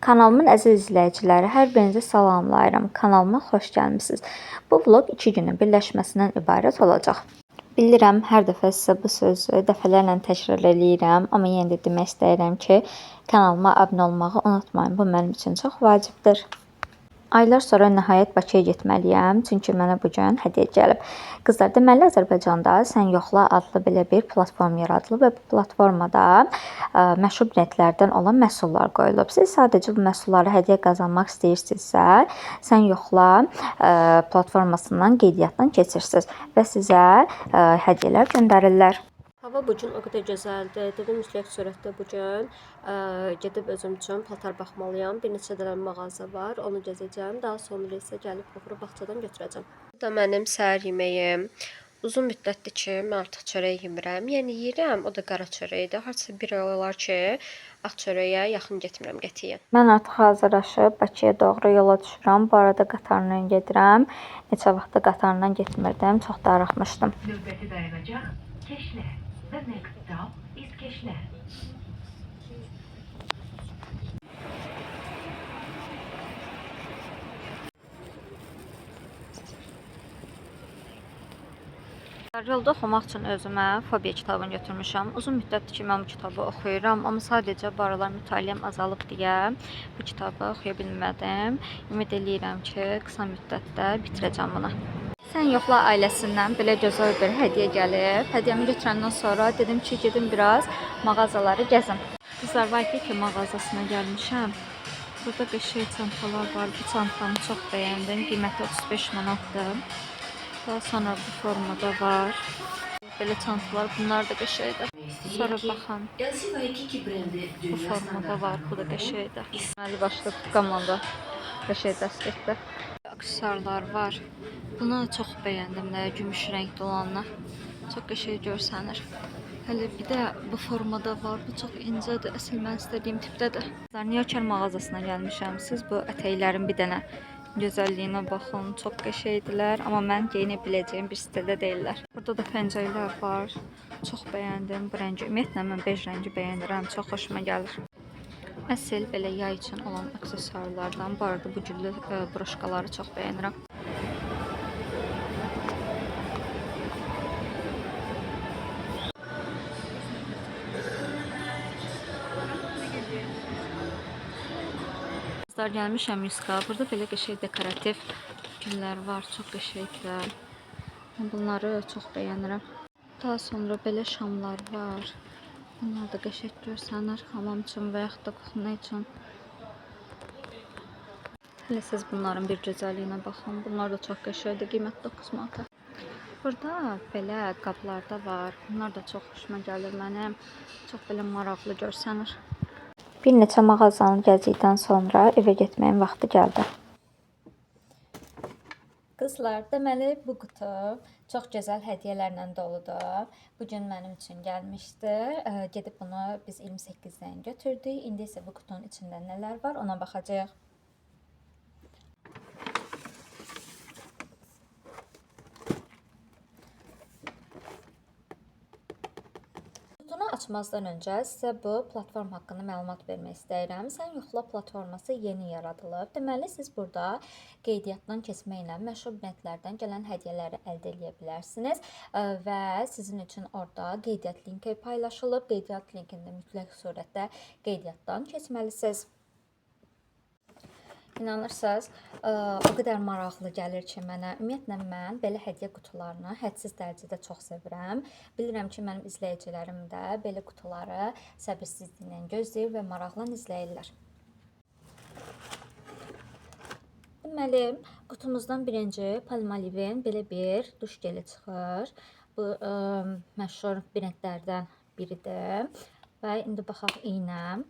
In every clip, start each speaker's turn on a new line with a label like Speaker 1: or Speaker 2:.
Speaker 1: Kanalımın əziz izləyiciləri, hər birinizi salamlayıram. Kanalıma xoş gəlmisiniz. Bu vlog 2 günün birləşməsindən ibarət olacaq. Bilirəm, hər dəfə sizə bu sözü dəfələrlə təkrar eləyirəm, amma yenə də demək istəyirəm ki, kanalıma abunə olmağı unutmayın. Bu mənim üçün çox vacibdir. Aylar sonra nəhayət Bakıya getməliyəm, çünki mənə bu gün hədiyyə gəlib. Qızlar, deməli Azərbaycanda Sən Yoxla adlı belə bir platform yaradılıb və bu platformada məşhur brendlərdən olan məhsullar qoyulub. Siz sadəcə bu məhsulları hədiyyə qazanmaq istəyirsinizsə, Sən Yoxla platformasından qeydiyyatdan keçirsiniz və sizə hədiyyələr göndərirlər.
Speaker 2: Hava bu gün o qədər gözəldir. Dedim mütləq surətdə bu gün gedib özüm üçün paltar baxmalıyam. Bir neçə dənə mağaza var, onu gəzəcəm. Daha sonra isə gəlib oxuru bağçadan götürəcəm. Bu da mənim səhər yeməyim. Uzun müddətdir ki, mən artıq çörək yemirəm. Yəni yeyirəm, o da qara çörəkdir. Hardasa bir ay olar ki, ağ çörəyə yaxın getmirəm qətiyyən.
Speaker 1: Mən artıq hazırlaşıb Bakıya doğru yola düşürəm. Bu arada qatarla gedirəm. Neçə vaxtdır qatarla getmirdim. Çox darıxmışdım.
Speaker 3: Növbəti dayanacaq Keşlə. The next stop is Keşlə.
Speaker 1: Yolda oxumaq üçün özümə Fobiya kitabını götürmüşəm. Uzun müddətdir ki, mən bu kitabı oxuyuram, amma sadəcə bu aralar mütaliəm azalıb deyə bu kitabı oxuya bilmədim. Ümid eləyirəm ki, qısa müddətdə bitirəcəm bunu. Sən Yoxla ailəsindən belə gözəl bir hədiyyə gəlib. Hədiyyəmi götürəndən sonra dedim ki, gedim biraz mağazaları gəzim. Qızlar, Waikiki mağazasına gəlmişəm. Burada qəşəng çantalar var. Bu çantanı çox bəyəndim. Qiyməti 35 manatdır. Daha sonra bu formada var. Belə çantalar, bunlar da qəşəngdir. Sonra baxın, bu formada var, bu da qəşəngdir. Deməli, başlı komanda qəşəng dəstəkdir. Aksesuarlar var. Bunu çox bəyəndim də, gümüş rəngdə olanı. Çox qəşəng görsənir. Hələ bir də bu formada var. Bu çox incədir. Əsl mən istədiyim tipdədir. Niyoker mağazasına gəlmişəm. Siz bu ətəklərin bir dənə gözəlliyinə baxın. Çox qəşəngdirlər, amma mən geyinə biləcəyim bir stildə deyillər. Burada da pəncəklər var. Çox bəyəndim bu rəngi. Ümumiyyətlə mən bej rəngi bəyənirəm. Çox xoşuma gəlir. Əsl belə yay üçün olan aksesuarlardan. Bu arada bu güllü broşkaları çox bəyənirəm. Qızlar, gəlmişəm Yuska. Burada belə qəşəng dekorativ güllər var. Çox qəşəngdirlər. Mən bunları çox bəyənirəm. Daha sonra belə şamlar var. Bunlar da qəşəng görsənir. Hamam üçün və yaxud da kuxuna üçün. Hələ siz bunların bir gözəlliyinə baxın. Bunlar da çox qəşəngdir. Qiymət 9 manata. Burada belə qablar da var. Bunlar da çox xoşuma gəlir mənim. Çox belə maraqlı görsənir. Bir neçə mağazanı gəzdikdən sonra evə getməyin vaxtı gəldi. Qızlar, deməli bu qutu çox gözəl hədiyyələrlə doludur. Bu gün mənim üçün gəlmişdi. Gedib bunu biz 28-dən götürdük. İndi isə bu qutunun içində nələr var, ona baxacağıq. Qutunu açmazdan öncə sizə bu platform haqqında məlumat vermək istəyirəm. Sən Yoxla platforması yeni yaradılıb. Deməli, siz burada qeydiyyatdan keçməklə məşhur brendlərdən gələn hədiyyələri əldə edə bilərsiniz və sizin üçün orada qeydiyyat linki paylaşılıb. Qeydiyyat linkində mütləq surətdə qeydiyyatdan keçməlisiniz. İnanırsınız, o qədər maraqlı gəlir ki mənə. Ümumiyyətlə mən belə hədiyyə qutularını hədsiz dərəcədə çox sevirəm. Bilirəm ki, mənim izləyicilərim də belə qutuları səbirsizliklə gözləyir və maraqla izləyirlər. Deməli, qutumuzdan birinci Palmolive-in belə bir duş geli çıxır. Bu məşhur brendlərdən biridir. Və indi baxaq iynə.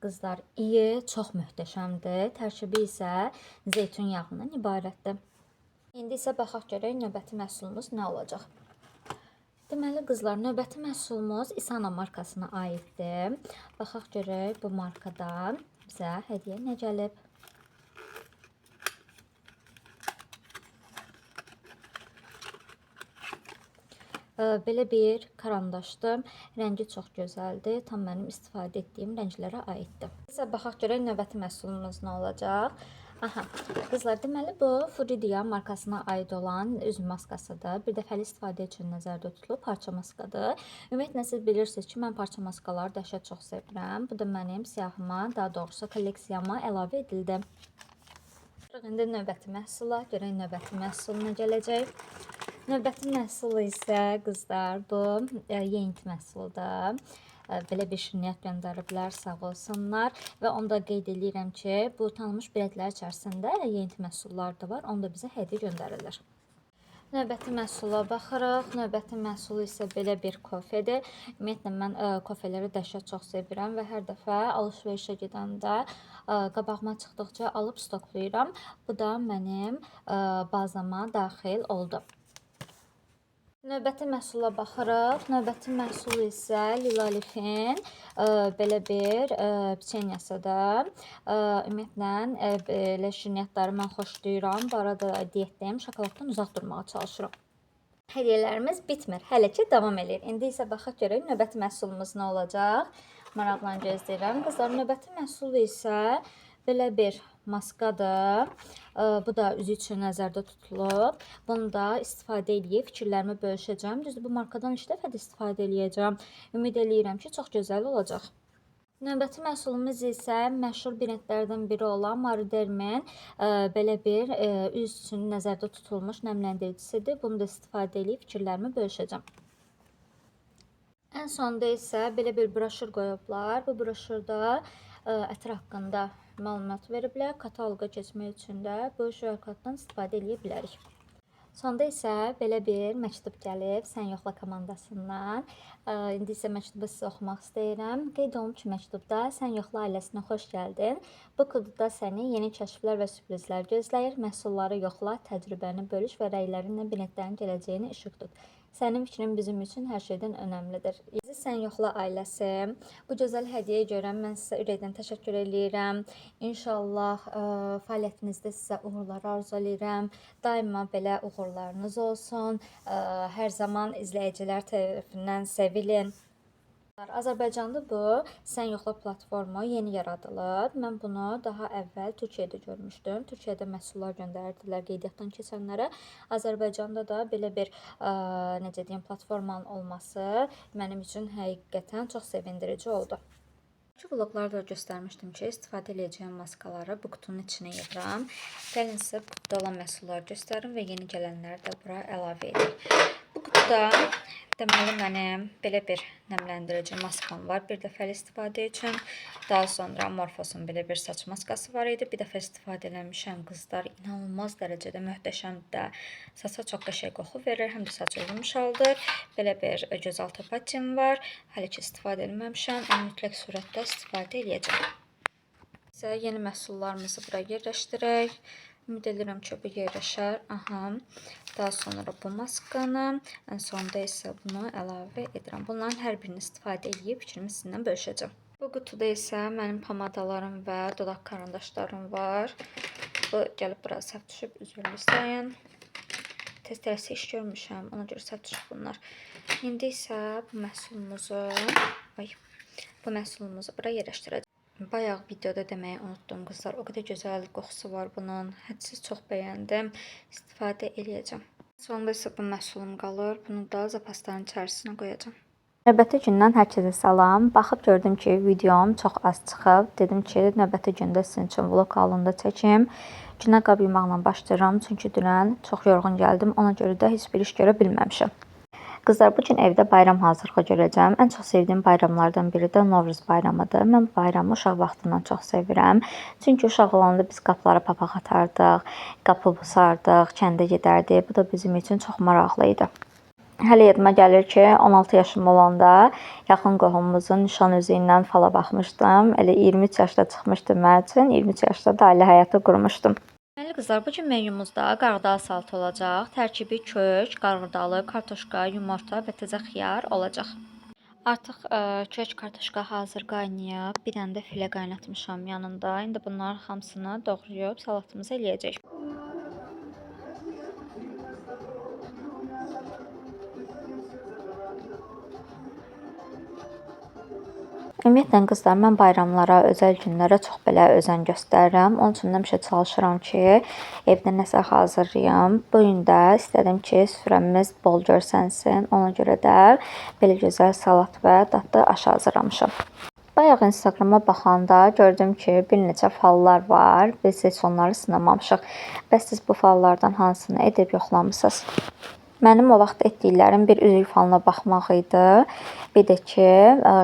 Speaker 1: Qızlar, iyi çox möhtəşəmdir. Tərkibi isə zeytun yağından ibarətdir. İndi isə baxaq görək növbəti məhsulumuz nə olacaq. Deməli qızlar, növbəti məhsulumuz Isana markasına aiddir. Baxaq görək bu markadan bizə hədiyyə nə gəlib. Belə bir karandaşdır. Rəngi çox gözəldir. Tam mənim istifadə etdiyim rənglərə aiddir. Isə baxaq görək növbəti məhsulumuz nə olacaq. Aha, qızlar, deməli bu Furidia markasına aid olan üz maskasıdır. Bir dəfəlik istifadə üçün nəzərdə tutulub parça maskadır. Ümumiyyətlə siz bilirsiniz ki, mən parça maskaları dəhşət çox sevirəm. Bu da mənim siyahıma, daha doğrusu kolleksiyama əlavə edildi. İndi növbəti məhsula, görək növbəti məhsul nə gələcək. Növbəti məhsul isə qızlar bu yeyinti məhsuludur. Belə bir şirniyyat göndəriblər, sağ olsunlar. Və onu da qeyd eləyirəm ki, bu tanınmış brendlər içərisində yeyinti məhsulları da var. Onu da bizə hədiyyə göndərirlər. Növbəti məhsula baxırıq. Növbəti məhsul isə belə bir kofedir. Ümumiyyətlə mən kofeleri dəhşət çox sevirəm və hər dəfə alış-verişə gedəndə qabağıma çıxdıqca alıb stoklayıram. Bu da mənim bazama daxil oldu. Növbəti məhsula baxırıq. Növbəti məhsul isə Lilalifin belə bir piçenyasıdır. Ümumiyyətlə belə şirniyyatları mən xoşlayıram. Bu arada diyetdəyim, şokoladdan uzaq durmağa çalışıram. Hədiyyələrimiz bitmir. Hələ ki davam eləyir. İndi isə baxaq görək növbəti məhsulumuz nə olacaq. Maraqla gözləyirəm. Qızlar, növbəti məhsul isə belə bir maskadır. Bu da üzü üçün nəzərdə tutulub. Bunu da istifadə eləyib fikirlərimi bölüşəcəm. Düzdür, bu markadan ilk dəfə də istifadə eləyəcəm. Ümid eləyirəm ki, çox gözəl olacaq. Növbəti məhsulumuz isə məşhur brendlərdən biri olan Maridermin belə bir üz üçün nəzərdə tutulmuş nəmləndiricisidir. Bunu da istifadə eləyib fikirlərimi bölüşəcəm. Ən sonda isə belə bir broşür qoyublar. Bu broşürdə ətir haqqında məlumat veriblər. Kataloqa keçmək üçün də bu QR koddan istifadə eləyə bilərik. Sonda isə belə bir məktub gəlib Sən Yoxla komandasından. İndi isə məktubu sizə oxumaq istəyirəm. Qeyd olunub ki, məktubda Sən Yoxla ailəsinə xoş gəldin. Bu qutuda səni yeni kəşflər və sürprizlər gözləyir. Məhsulları yoxla, təcrübəni bölüş və rəylərinlə brendlərin gələcəyini işıq tut. Sənin fikrin bizim üçün hər şeydən önəmlidir. Əziz Sən Yoxla ailəsi, bu gözəl hədiyyəyə görə mən sizə ürəkdən təşəkkür eləyirəm. İnşallah fəaliyyətinizdə sizə uğurlar arzu eləyirəm. Daima belə uğurlarınız olsun. Hər zaman izləyicilər tərəfindən sevilin. Azərbaycanda bu Sən Yoxla platformu yeni yaradılıb. Mən bunu daha əvvəl Türkiyədə görmüşdüm. Türkiyədə məhsullar göndərirdilər qeydiyyatdan keçənlərə. Azərbaycanda da belə bir necə deyim, platformanın olması mənim üçün həqiqətən çox sevindirici oldu. Şu vloqlarda da göstərmişdim ki, istifadə eləyəcəyim maskaları bu qutunun içinə yığıram. Gəlin sizə bu qutuda olan məhsulları göstərim və yeni gələnləri də bura əlavə edək. Bu qutuda deməli mənim belə bir nəmləndirici maskam var. Bir dəfəlik istifadə üçün. Daha sonra Morphosun belə bir saç maskası var idi. Bir dəfə istifadə eləmişəm qızlar. İnanılmaz dərəcədə möhtəşəmdir də. Saça çox qəşəng qoxu verir, həm də saçı yumşaldır. Belə bir gözəl topacım var. Hələ ki istifadə eləməmişəm, amma mütləq surətdə istifadə eləyəcəm. Isə yeni məhsullarımızı bura yerləşdirək. Ümid edirəm ki, bu yerləşər. Aha. Daha sonra bu maskanı, ən sonda isə bunu əlavə edirəm. Bunların hər birini istifadə eləyib fikrimi sizinlə bölüşəcəm. Bu qutuda isə mənim pomadalarım və dodaq karandaşlarım var. Bu gəlib bura səhv düşüb, üzrlü sayın. Tez tələsi iş görmüşəm, ona görə səhv düşüb bunlar. İndi isə bu məhsulumuzu, bu məhsulumuzu bura yerləşdirəcəm. Bayaq videoda deməyi unutdum qızlar. O qədər gözəl qoxusu var bunun. Hədsiz çox bəyəndim. İstifadə eləyəcəm. Sonda isə bu məhsulum qalır. Bunu da zapasların içərisinə qoyacağam. Növbəti gündən hər kəsə salam. Baxıb gördüm ki, videom çox az çıxıb. Dedim ki, növbəti gündə sizin üçün vlog halında çəkim. Günə qab yumaqla başlayıram. Çünki dünən çox yorğun gəldim. Ona görə də heç bir iş görə bilməmişəm. Qızlar, bu gün evdə bayram hazırlığı görəcəm. Ən çox sevdiyim bayramlardan biri də Novruz bayramıdır. Mən bu bayramı uşaq vaxtından çox sevirəm. Çünki uşaq olanda biz qapılara papaq atardıq, qapı busardıq, kəndə gedərdik. Bu da bizim üçün çox maraqlı idi. Hələ yadıma gəlir ki, 16 yaşım olanda yaxın qohumumuzun nişan üzüyü ilə fala baxmışdım. Elə 23 yaşda çıxmışdı mənim üçün. 23 yaşda da ailə həyatı qurmuşdum. Deməli qızlar, bu gün menyumuzda qarğıdalı salatı olacaq. Tərkibi kök, qarğıdalı, kartoşka, yumurta və təzə xiyar olacaq. Artıq kök, kartoşka hazır qaynayıb. Bir dənə də filə qaynatmışam yanında. İndi bunların hamısını doğrayıb salatımızı eləyəcəyik. Ümumiyyətlə qızlar, mən bayramlara, özəl günlərə çox belə özən göstərirəm. Onun üçün həmişə çalışıram ki, evdə nəsə hazırlayım. Bu gün də istədim ki, süfrəmiz bol görsənsin. Ona görə də belə gözəl salat və dadlı aş hazırlamışam. Bayaq Instagrama baxanda gördüm ki, bir neçə fallar var. Biz heç onları sınamamışıq. Bəs siz bu fallardan hansını edib yoxlamısınız? Mənim o vaxt etdiklərim bir üzük falına baxmaq idi. Bir də ki,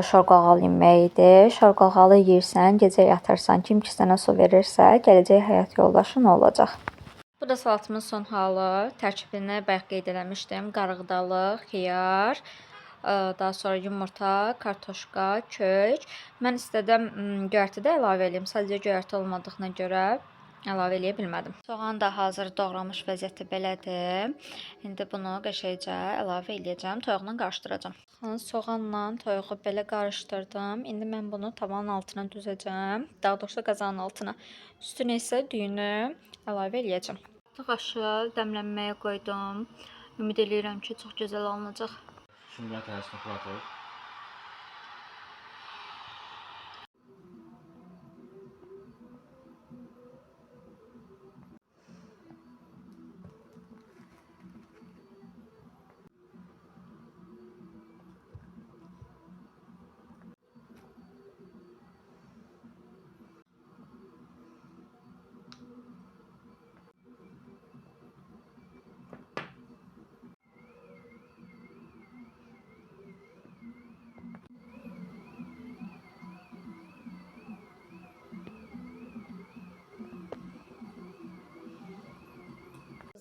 Speaker 1: şorqağal yemək idi. Şorqağalı yeyirsən, gecə yatırsan, kim ki sənə su verirsə, gələcək həyat yoldaşın olacaq. Bu da salatımın son halı. Tərkibini bayaq qeyd eləmişdim. Qarğıdalı, xiyar, daha sonra yumurta, kartoşka, kök. Mən istədim göyərti də əlavə eləyim. Sadəcə göyərti olmadığına görə əlavə eləyə bilmədim. Soğan da hazır doğranmış vəziyyətdə belədir. İndi bunu qəşəngcə əlavə eləyəcəm, toyuqla qarışdıracağam. Soğanla toyuğu belə qarışdırdım. İndi mən bunu tavanın altına düzəcəm. Daha doğrusu qazanın altına. Üstünə isə düyünü əlavə eləyəcəm. Artıq aşı dəmlənməyə qoydum. Ümid eləyirəm ki, çox gözəl alınacaq.
Speaker 4: Sumqayıt əhalisinin kurator.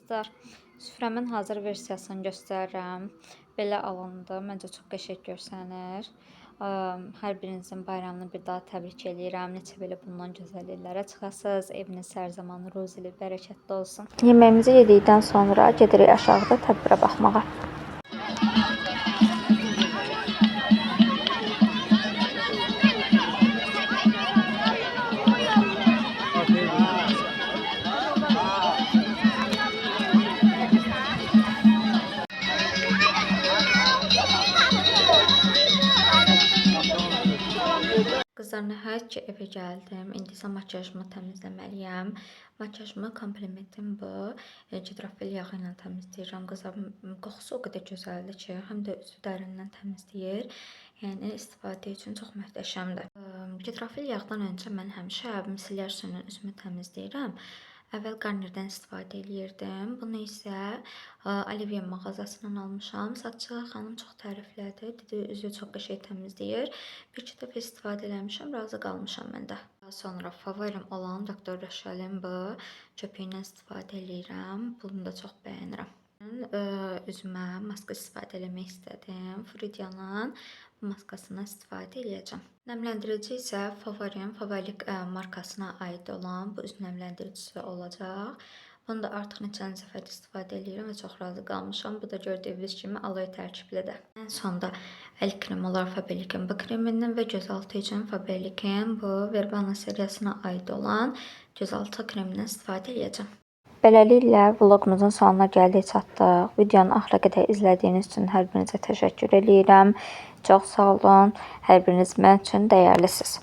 Speaker 1: Qızlar, süfrəmin hazır versiyasını göstərirəm. Belə alındı. Məncə çox qəşəng görsənir. Hər birinizin bayramını bir daha təbrik eləyirəm. Neçə belə bundan gözəl illərə çıxasınız. Eviniz hər zaman ruzili, bərəkətli olsun. Yeməyimizi yedikdən sonra gedirik aşağıda tədbirə baxmağa. Qızlar, nəhayət ki, evə gəldim. İndi isə makiyajımı təmizləməliyəm. Makiyajımı komplimentim bu hidrofil yağı ilə təmizləyirəm. Qızlar, qoxusu o qədər gözəldir ki, həm də üzü dərindən təmizləyir. Yəni istifadə üçün çox möhtəşəmdir. Hidrofil yağdan öncə mən həmişə misellər suyu ilə üzümü təmizləyirəm. Əvvəl Garnierdən istifadə eləyirdim. Bunu isə Olivia mağazasından almışam. Satçı xanım çox təriflədi. Dedi, üzü çox qəşəng təmizləyir. Bir iki dəfə istifadə eləmişəm, razı qalmışam mən də. Daha sonra favorim olan Dr. Rachel-in bu köpüyündən istifadə eləyirəm. Bunu da çox bəyənirəm. Üzümə maska istifadə eləmək istədim. Fridia'nın maskasından istifadə eləyəcəm. Nəmləndirici isə favorim Faberlic markasına aid olan bu üz nəmləndiricisi olacaq. Bunu da artıq neçənci dəfədir istifadə eləyirəm və çox razı qalmışam. Bu da gördüyünüz kimi aloe tərkiblidir. Ən sonda əl kremi olaraq Faberlic'in bu kremindən və gözaltı üçün Faberlic'in bu Verbana seriyasına aid olan gözaltı kremindən istifadə eləyəcəm. Beləliklə vloqumuzun sonuna gəldik, çatdıq. Videonun axıra qədər izlədiyiniz üçün hər birinizə təşəkkür eləyirəm. Çox sağ olun. Hər biriniz mənim üçün dəyərlisiniz.